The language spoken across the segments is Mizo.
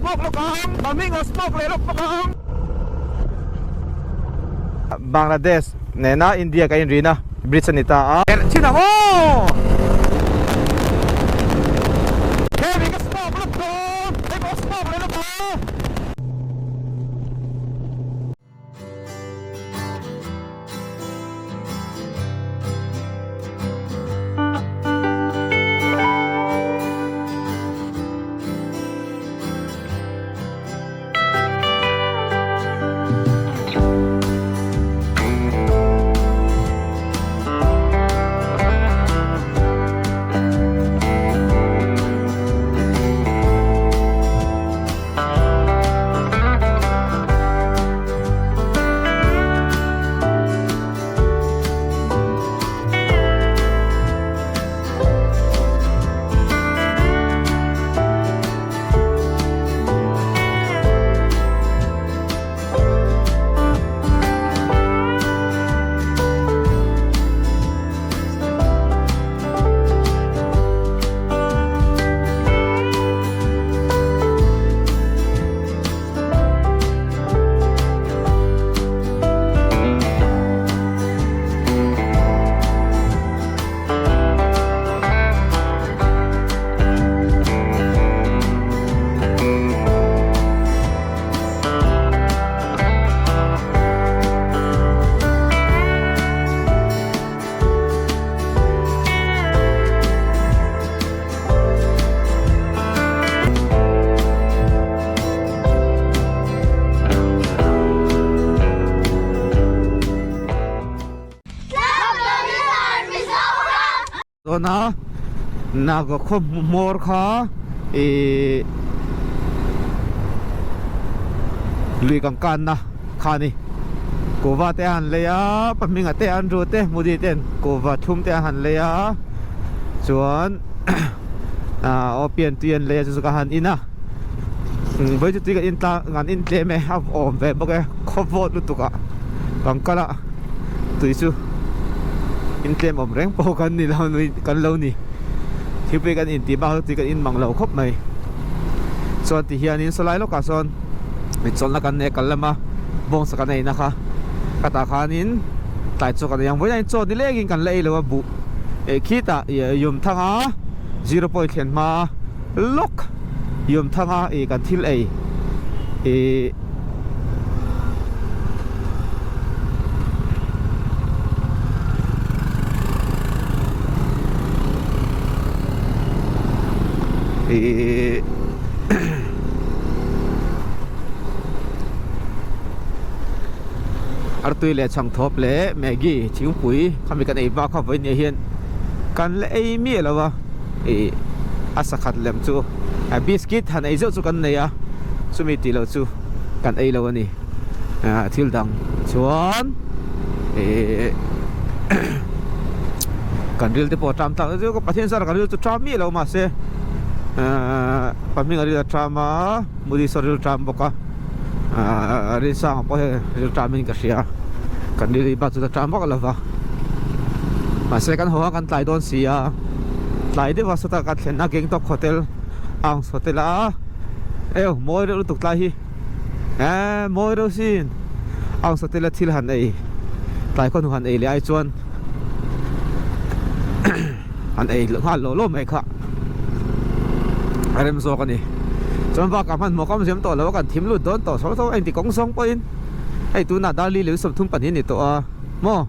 smoke lawk ang Maming a smoke leh lawk bawk ang. Bangladesh nena India kan inrina bridge a ni ta a. Herh chin ang aw! Hemi ka smoke lawk dawn, hei pawh smoke leh lawk ang. Tuna Naga khaw hmawr kha ih lui kan kanna kha a ni. Kuhva te a han lei a, pa hminga te an ru te Modi ten kuhva thlum te a han lei a chuan ah aw pian tui an lei a chu chu ka han in a vawi chu tui kan in tlang kan in tlem e a awm ve bawk e khaw vawt lutuk ah kan kal a tui chu in tlem awm reng pawh kan ni lo kan lo ni thingpui kan in tih bak chu tui kan in mang lo khawp mai chuan ti hianin sawlai lawkah sawn. Mi chawlhna kan nei a kal lama bawngsa kan eina kha ka tah khanin tlai chaw kan ei ang vawiin chaw ni lengin kan la ei lo a buh eh khitah ih Yumthanga zero point thlen hma lawk Yumthanga ih kan thil ei ih ih. Artui leh chhangthawp leh Maggi thingpui khami kan ei bak kha vawiin hian kan la ei miah lo a ih a sakhat lem chu biscuit han ei zeuh chu kan nei a chumi tih loh chu kan ei lo a ni thil dang chuan ih kan ril te pawh a ṭam tak Pathian zara kan ril chu ṭam miah lo mahse ahh. Pahming a ril a ṭam a, Mudi saw ril ṭam bawk a, ahh Rinsanga pawh hei ril ṭamin ka hria, kan ril hi bak chu la ṭam vak lo va, mahse kan haw a kan tlai dawn si a, tlai deuh a sawtah kan thlen a Gangtok Hotel Arms Hotel a eo mawi reuh lutuk tlai hi eee mawi reuh sin Arms Hotel a thil han ei tlai khaw hnu han ei leh ai chuan an ei nghal lo lo mai kha a rem zawk a ni chuan bakah hmanhmawh ka awm zem tawh lo a kan thim lut dawn tawh saw saw a inti kawng zawng pawhin hei tunah darli leh 32 a ni tawh a maw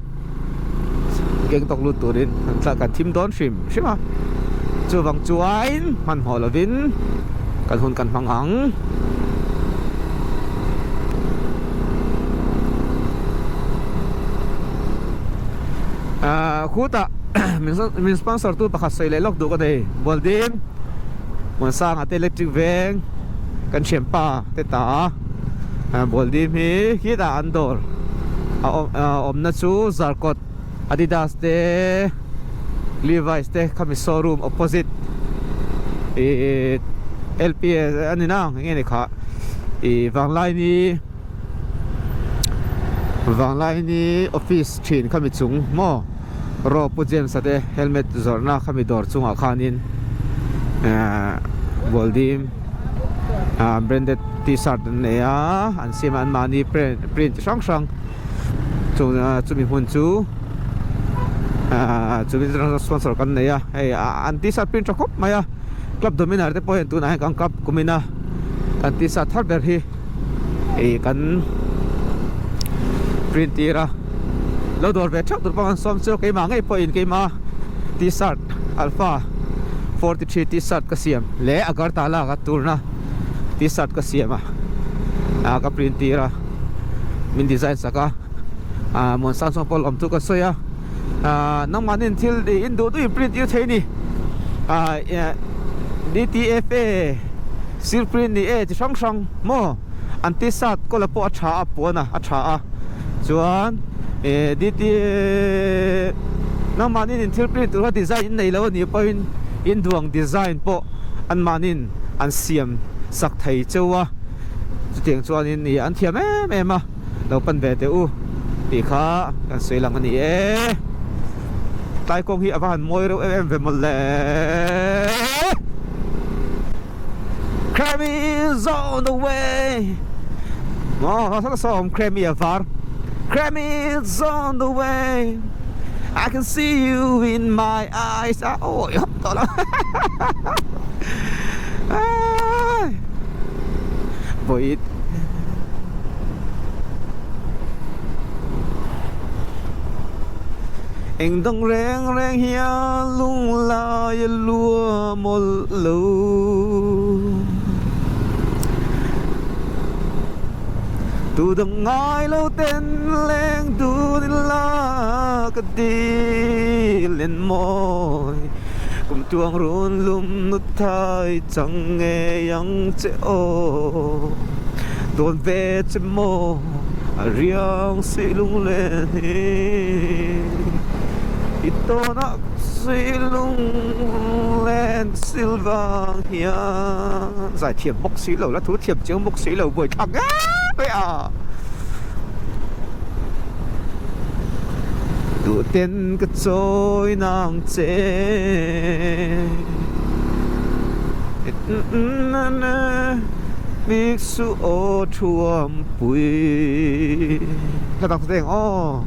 Gangtok lut turin kan thla kan thim dawn hrim hrim a chuvang chuan hmanhmawh lovin kan hun kan hmang ang. Ahh khutah min sponsor tu pakhat sawi leh lawk duh ka nei Bualdin Muansanga te electric veng kan thian pa te ta a Bualdim hi khitah an dawr a awmna chu Zarkawt Adidas te Levi's te khami showroom opposite ih LPS a ni na eng nge ni kha ih Vanglaini. Vanglaini office thin khami chung maw Raw Pu James a te helmet zawrhna khami dawr chungah khanin ehh Bualdim. Ah branded t-shirt an nei a an siam a anmahni print chi hrang hrang chu chumi hmun chu ah chumi sponsor kan nei a hei an t-shirt print tha khawp mai a club dominar te pawh hian tunah hian kan club kumin a kan t-shirt thar ber hi ih kan print tir a lo dawr ve theuh tur pawh an sawm chu keimah ngei pawhin keimah t-shirt alpha 43 t-shirt ka siam leh agartala ka turna t-shirt ka siam a ah ka print tir a min design sak a ah Muansang chuan pawh lawm chu ka sawi a ah nangmahni thil in duh duh in print tir thei a ni ah D_T_F_A sir print ni e chi hrang hrang maw an t-shirt kawla pawh a tha a puan a a tha a chuan eh D_T nangmahni in thil print tur kha design in nei lo a nih pawhin in duang design pawh anmahniin an siam sak thei cheu a chutiang chuanin ih an thiam em em a lo pan ve teh u tih kha kan sawi lang a ni e tlai kawng hi a va han mawi reuh em em ve mawle Kremi is on the way maw saw saw awm Kremi a var Kremi is on the way I can see you in my eyes a awi hawp tawh lo Vawi Eng dang reng reng hian lunglai a lua mawlh lo. Tu dang ngai lo ten leng dun ila ka dil en mawi. Kum tuang run lum nut thai chang ngei ang che aw. Dawn ve che maw a riang suih lunglen hi. I tawnah suih lunglen sil vang hian. Zai thiam bawk si lo la thu thiam chiang bawk si lo buaithlak ngei mai a. Duhten ka chawi nang che Bik su aw thuam pui Hla dang teng aw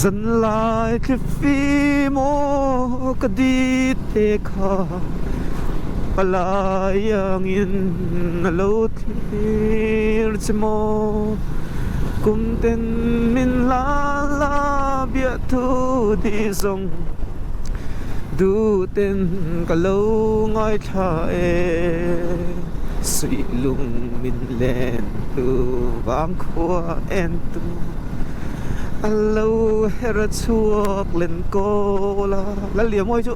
Zanlai thli fim aw ka di te kha Palai angin a lo Thlir che maw kum ten min la la biah thu tih zawng duh ten ka lo ngaithla e suih lung min len tu vang khua en tu a lo her chhuak len kawl a la liam mawi chu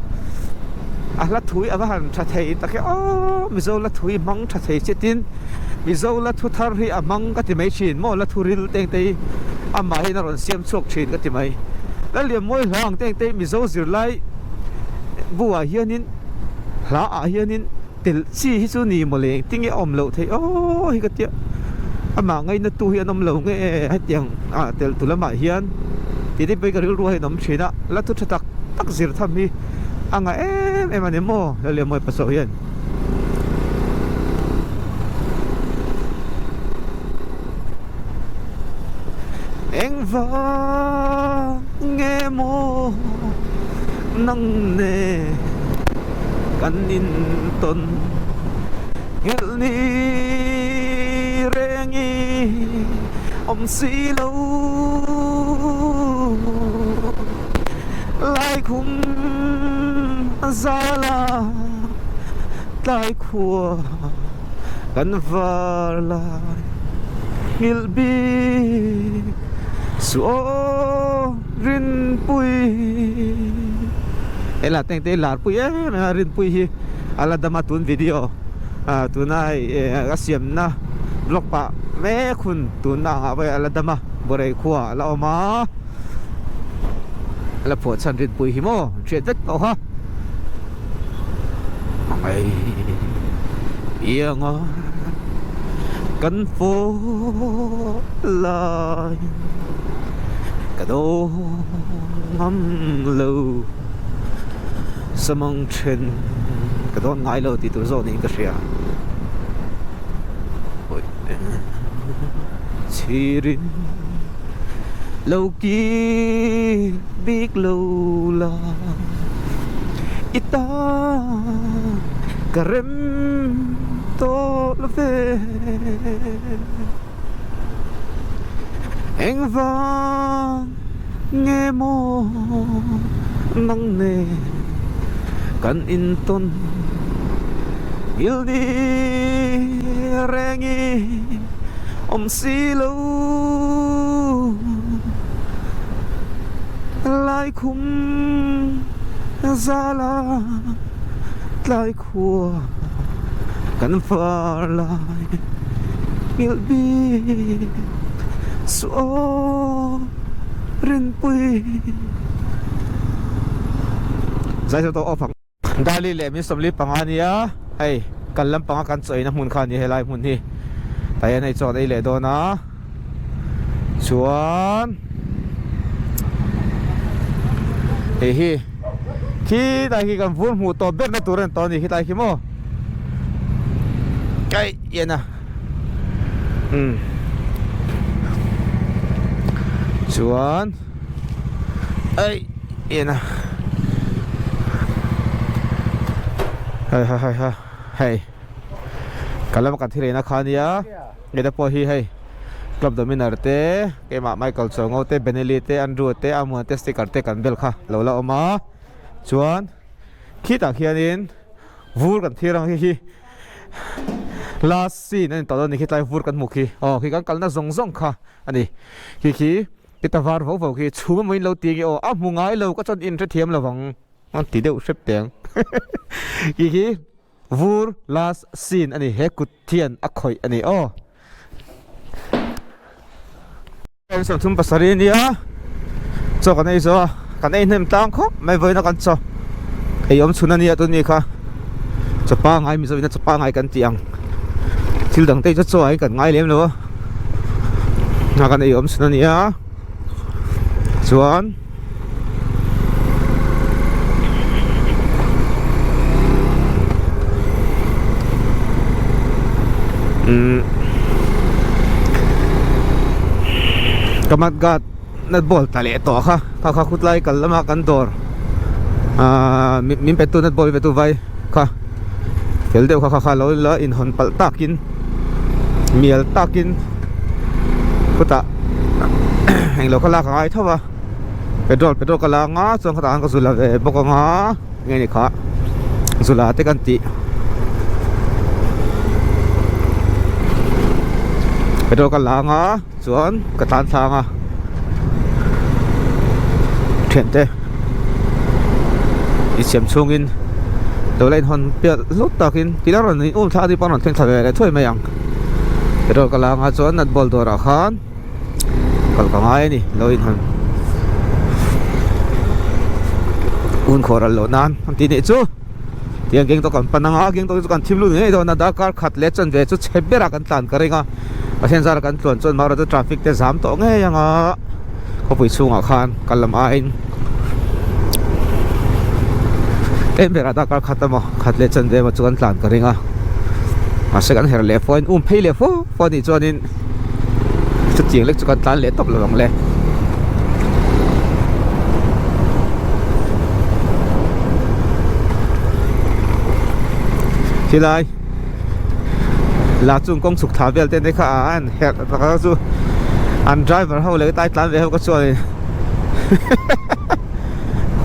a hla thui a va han tha thei tak e aw mizo la thui hmang tha thei che tin Mizo la thu thar hi a hmang ka ti mai thin maw la thu ril teng te hi amah hian a rawn siam chhuak thin ka ti mai. Lallianmawi hla ang teng te hi Mizo zirlai bu ah hianin hla ah hianin tel chi hi chu ni maw le engtin nge a awm loh theih aw hi ka tia amah ngaina tu hi an awm lo nge hetiang ah tel tu lamah hian tih te pawh hi ka rilru a inawm thin a la thu tha tak tak zir tham hi a ngah em em a ni maw Lallianmawi pasawh hian. Engvang nge maw nang ne kan intawn Nghilh ni reng i awm si lo Laikhum a zal a tlai khua kan var lai nghilh bik suh aw Rinpui. He lah teng te hi lar pui em em a Rinpui hi a la dam a tun video ah tuna hei a siamna vlog pah mek hun tun ang ah pawh hian a la dam a Borei khua a la awm a. La phuah chhan rinpui hi maw hriat vek tawh kha Hmangaih ianga kan fawh lai ka dawng ngam lo samang then ka dawn ngai lo tih tur zawk niin ka hria. Chhirin lo kir bik lo la i tan ka rem tawh lo ve. Engvang nge maw nang nen kan intawn Ngilni rengi awm si lo Laikhum zala tlai khua kan far lai nghilh bik suh aw rinpui. Zai tawh off ang. Dali leh min 45 ania hei kal lampanga kan chaw eina hmun kha a ni helai hmun hi tah hian hei chaw an ei leh dawn a chuan hei hi khi tlai khi kan vur hmuh tawp ber na tur a ni tawh a ni khi tlai khi maw kai ian a umm chuan ai ian a hei ha hei ha hei ka lama kan thil eina kha ania heta pawh hi hei club dominar te. Keimah Michael Chawngo te, Benelli te, Andrew te, Amuan te sticker te kan bel kha lo la awm a, chuan khitah khianin vur kan thlir ang hi hi last scene a ni tawh dawn a ni khi tlai vur kan hmuh khi aw khi kan kalna zawng zawng kha a ni khi khi kita var vo vo khi chhum emaw in lo ti ange aw a hmu ngai lo ka chuan in hrethiam lo vang an ti deuh hrep teh ang khi khi Vur last scene a ni he kut hian a khawih a ni aw. 37 a nia chaw kan ei zo a kan ei hnem tlang khawp mai vawiin a kan chaw ei awm chhun a nia tun mi kha chaw pangai mizo in a chaw pangai kan tih ang thil dang te hi chu chaw ah hian kan ngai lem lo a a kan ei awm chhun a nia chuan. Umm ka mat guard nut ball tla leh tawh kha kha kha khutlai kal lama kan dawr ahh min pe tu nut ball pe tu vai kha fel deuh kha kha kha lo la inhawn palh takin mial takin khutah englo kha lak a ngai tho a petrol petrol ka la anga chuan khawtah khan ka zu la ve bawk anga nge ni kha zu la te kan tih petrol ka la anga chuan ka tlan thla anga thiante insiam chhungin lo la inhawn pial hlut takin ti la rawn in um thla a ni pawh a rawn thleng thla ve leh thuai mai ang petrol ka la anga chuan nut ball dawrah khan. kal ka ngai a ni lo inhawn hun khawh ral loh nan an tih nih chu tiang gangtok kan pan anga gangtok chu kan thim lut ngei dawn a darkar khat leh chuan ve chu chhe berah kan tlan ka ring a pathian zara kan tluan chuan mahra chu traffic te zam tawh ngei anga khawpui chhungah khan kal lam aiin tlem berah darkar khat emaw khat leh chuan ve emaw chu kan tlan ka ring a mahse kan herh leh fo a in um phei leh fo fo a nih chuanin. Chutiang lek chu kan tlan leh tawp lo ang le. Khilai la chung kawng chhuk thla vel te ne kha a an herh tak a chu an driver ho leh tai tlan ve ho ka chuan in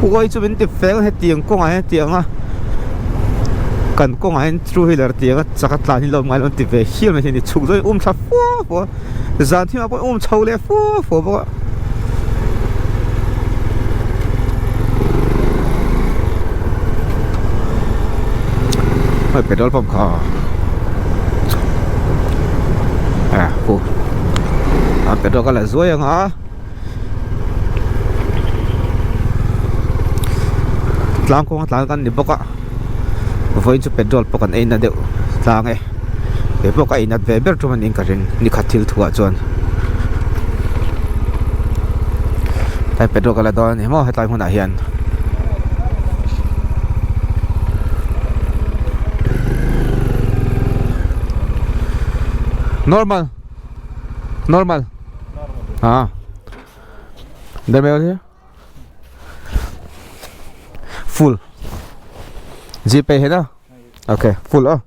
huai chu min ti fel hetiang kawngah hian tiang a kan kawngah hian two wheeler tiang a chak a tlan hi lo ngai lo an ti ve hial mai hi a ni chhuk zawng in um thla fua fua a zan thim ah pawh um chho leh fua fua bawk a. Hei petrol pump kha a hu a petrol ka la zuai ang a. Tlang kawng a tlan kan ni bawk a vawiin chu petrol pawh kan ei na deuh tlang e kei pawh ka ei nat ve ber tum a niin ka ring nikhat thil thuah chuan tlai petrol ka la dawn a ni maw hetlai hmunah hian. Normal Normal Ah Dharmel here Full GPay है ना Okay full oh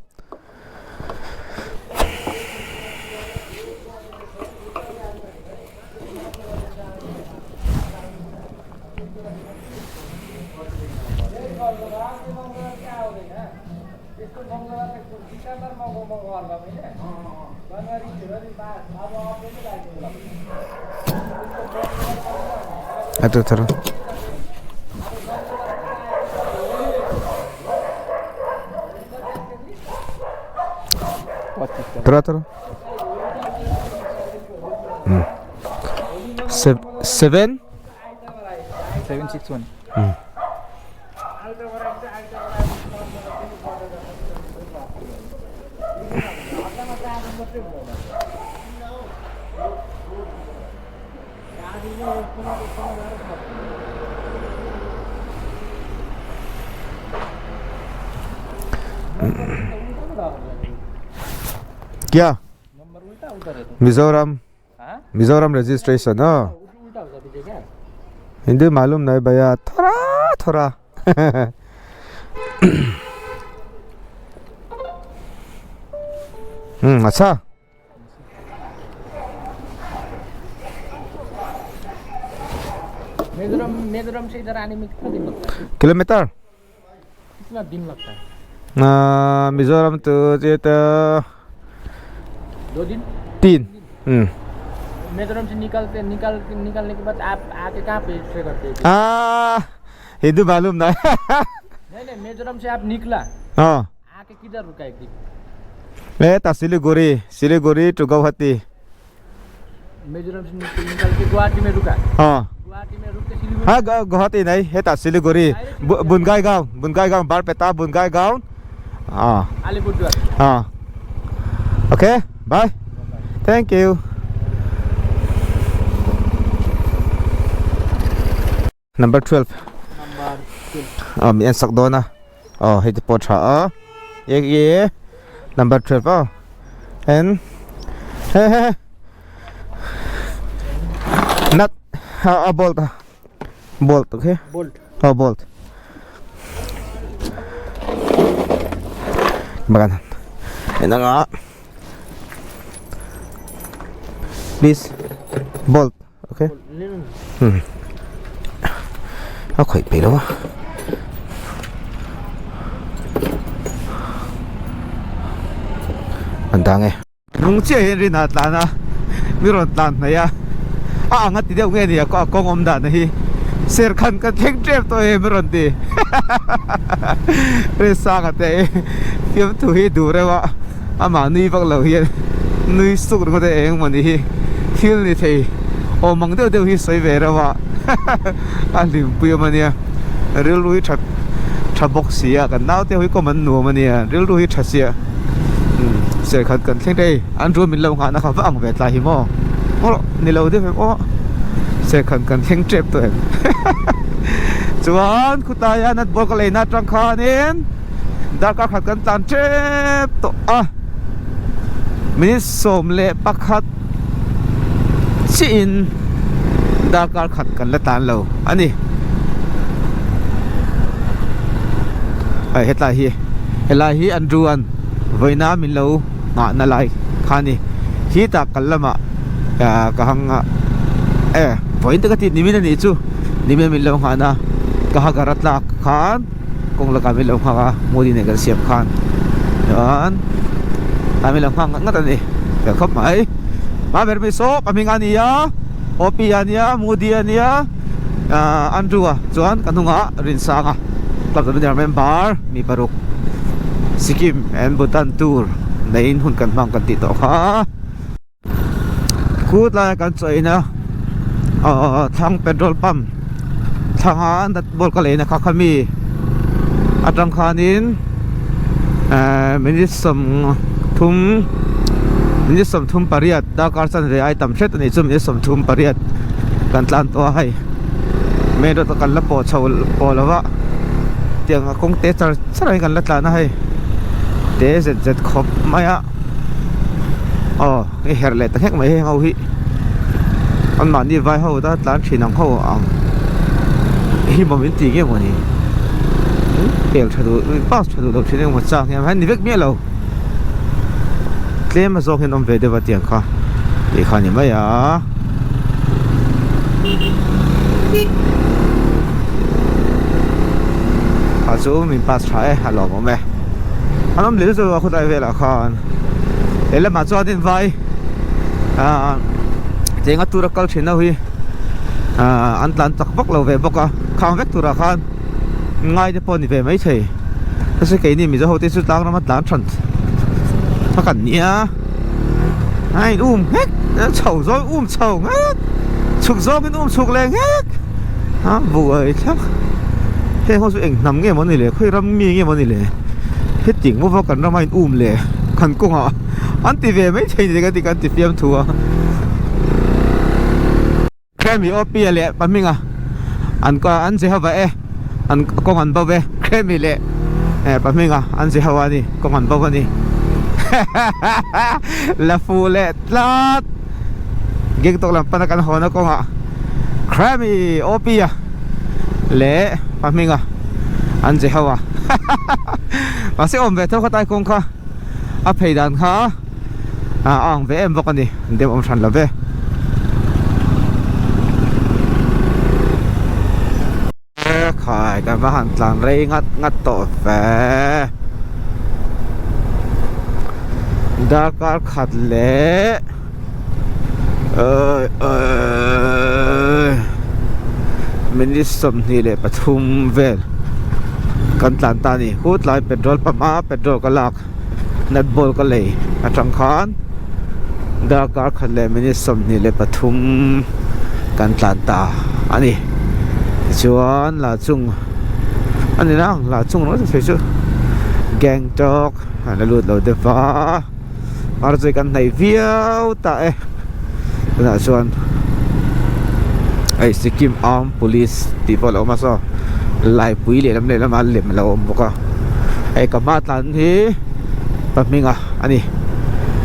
थोड़ा थोड़ा seven 761. क्या मिजोरम मिजोरम registration हाँ हिंदी मालूम नहीं भैया थोड़ा थोड़ा हम्म अच्छा मिजोरम मिजोरम से इधर आने में कितना दिन लगता है? किलोमीटर कितना दिन लगता है? मिजोरम तो ये तो 2 दिन। 3। हम्म। मिजोरम से निकलते निकल निकलने के बाद आप आके कहाँ पे स्टे करते हैं? हिंदी मालूम नहीं। नहीं नहीं, मिजोरम से आप निकला, हाँ, आके किधर रुका एक दिन? मैं था सिलीगुड़ी, सिलीगुड़ी टू गुवाहाटी। मिजोरम से निकल के गुवाहाटी में रुका? हाँ। गुवाहाटी में रुक के सिलीगुड़ी? हाँ, गुवाहाटी नहीं है था, सिलीगुड़ी, बुनगाईगांव, बुनगाईगांव, बारपेटा, बुनगाईगांव। हाँ, अलीपुरद्वार। हाँ, okay, bye, thank you. Number 12. Number 12. Mi an sak dawn a, aw hei te pawh a tha a, ye ye number 12 aw and he he nut a bolt a bolt okay bolt aw bolt bagan en anga please bolt okay a khawih peih lo a an dang e. Nung chiah hian rin a tlan a, mi rawn tlan hnaih a, a ang a ti deuh nge ni a kawng awm dan hi serkhan ka thleng tep tawh em a rawn ti Rinsanga te fiamthu hi duh reuh a, amah nui vak lo hian nui suk ringawt e eng mawni hi thil ni thei awm ang deuh deuh hi sawi ve reuh a a hlimpui awm a nia rilru hi tha tha bawk si a kan naute ho hi kawm an nuam a nia rilru hi tha sia serkhat kan thleng ta hei an rul min lo nghahna kha va ang ve tlai hi maw aw ni lo deuh em aw serkhat kan thleng tep tawh em chuan khutlaia nutball ka leina atang khanin darkar khat kan tlan tep tawh a minute 11 chiah in darkar khat kan la tlan lo a ni. Hei hetlai hi helai hi Andrew an vawiina min lo nghahna lai kha a ni khitah kal lamah ka hang a e vawiin te ka tih nimin a nih chu nimin min lo nghahna ka hagar a tlak khan kawng lakah min lo nghak a Modi nen kan siam khan chuan tlai min lo nghak ngat ngat a ni fel khawp mai hma ber mai saw ka hming a ni a Opi a nia Modi a nia ah Andrew a chuan ka hnungah Rinsanga club lam member mi paruk Sikkim and Bhutan tour neiin hun kan hmang kan tih tawh kha. Khu tlaiah kan chawina ahh thlang petrol pump thlanga nut bolt ka leina kha kha mi atang khanin ehh minute 30 minute 38 darkar chanve ai tam hret a nih chu minute 38 kan tlan tawh a hei main road ah kan la pawh chho pawh lo va tiang a kawng te char char ah hian kan la tlan a hei te zet zet khawp mai a. Aw i herh leh ta nghek mai heng ho hi anmahni vai ho ta tlan thin ang ho ang hi maw min tih nge mawni pel tha duh pass tha duh lo thin engemaw chang hian an ni vek miah lo tlem a zawng hian awm ve deuh a tiang kha tih kha a ni mai a. Kha chu min pass tha e a lawmawm e an awm leh chu a khawtlai velah khan he lamah chuanin vai ah chenga tura kal thin ho hi ah an tlan chak vak lo ve bawk a khang vek turah khan ngai te pawh a ni ve maithei mahse keini mizo ho te chu tlang rama tlan than a kan nia a in um nghek chho zawng um chho nghek chhuk zawngin um chhuk leh nghek a buai thlap heng ho chu eng hnam nge maw ni le khawi ram mi nge maw ni le hetiang maw kan rama in um leh kan kawngah an ti ve mai thei ni ka ti kan ti fiam thu a. Kremi Opia leh Pahminga an an Jehova e an kawng an bo ve Kremi leh Pahminga an Jehova a ni kawng an bo a ni la fu leh tlat Gangtok lam pana kan hawn a kawngah Kremi Opia leh Pahminga an Jehova mahse awm ve tho kha tai kawng kha a phei dan kha a ang ve em bawk a ni an dem awm hran lo ve. Khai kan va han tlan rei ngat ngat tawh ve darkar khat leh minute 23 vel kan tlan ta a ni hutlai petrol pump a petrol ka lak. Netball ka lei atang khan darkar khat leh minute 23 kan tlan ta a ni tichuan la chung a ni nang la chung rawng chu chu Gangtok an la lut lo deuh va archei kan hnaih viau ta e tunah chuan hei Sikkim Armed Police tih pawh a lo awm a saw laipui lehlam lehlamah lem a lo awm bawk a hei ka hma tlan hi pa hminga a ni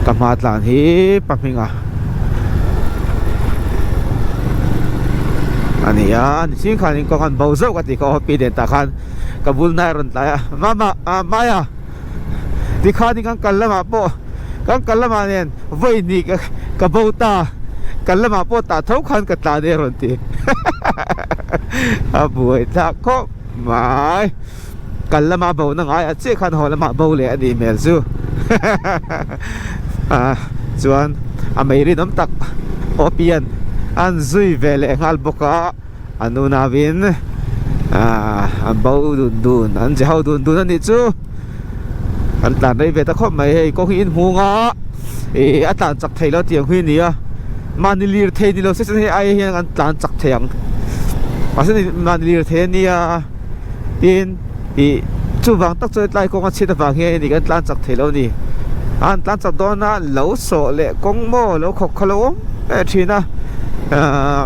ka hma tlan hi pa hminga a ni a nichhin khanin kawng an bo zauh ka tih kha aw pi nen tah khan ka bul hnai a rawn tlai a mama ah Maya. Tikhanin kan kal lamah pawh kan kal lamah nen vawi hnih ka ka bo ta kal lamah pawh tah tho khan ka tlan e a rawn ti a buai thlak khawp mai kal lama bo na ngaiah chiah khan haw lamah bo leh a nih hmel chu ah chuan a mei rinawm tak Opian an zui ve leh nghal bawk a. An unauin an bo dun dun an che ho dun dun a nih chu an tlan rei ve ta khawp mai hei kawng hi inhmung a ih a tlan chak thei lo tiang hi a ni a mahni lir thei ni lo se chuan hei ai hian an tlan chak thei ang mahse mahni lir thei a nia tin ih chuvang tak chuan tlai kawng a chhiat avang hian hei kan tlan chak thei lo a ni an tlan chak dawn a lo sawh leh kawng maw lo khawk kha lo awm eh thin a ahh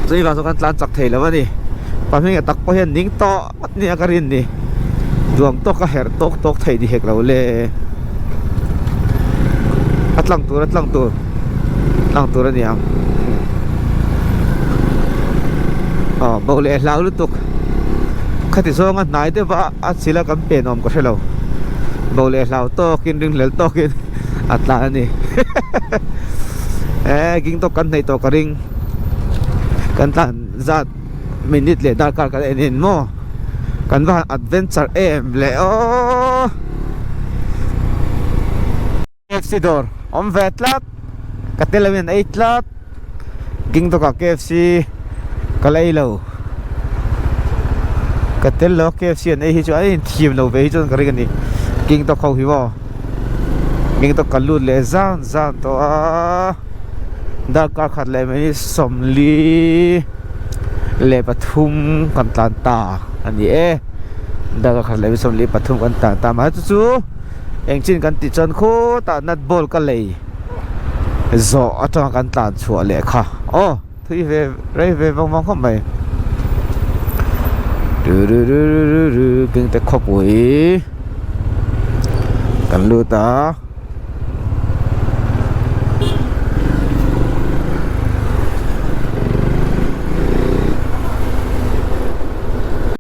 chumi vang chuan kan tlan chak thei lo a ni pahnih tak pawh hian ning tawh ngawt nia ka rin ni duang tawk a herh tawk tawk thei ni hek lo le a tlang tur a tlang tur tlang tur a ni ang aw bo leh hlau lutuk khati zawnga hnai deuh a a chila kan pen awm ka hre lo bo leh hlau tawkin ringhlel tawkin a tlan a ni. Eh Gangtok kan hnaih tawh ka ring kan tlan zat minute leh darkar kan en in maw kan va han adventure em le aw KFC dawr awm ve tlat ka tel lo in an ei tlat Gangtok ah KFC ka la ei lo ka tel lo a KFC an ei hi chu an inthiam lo ve hi chuan ka ring a ni Gangtok ho hi maw. Gangtok ka lut leh zan zan tawh a darkar khat leh mai 43 kan tlan ta a ni e darkar khat leh 43 kan tlan ta mahse chu chu engchin kan tih chuan khawtah nut ball ka lei zawh atanga kan tlan chhuah leh kha aw thui ve rei ve vang vang khawp mai Gangtok khawpui kan lut a.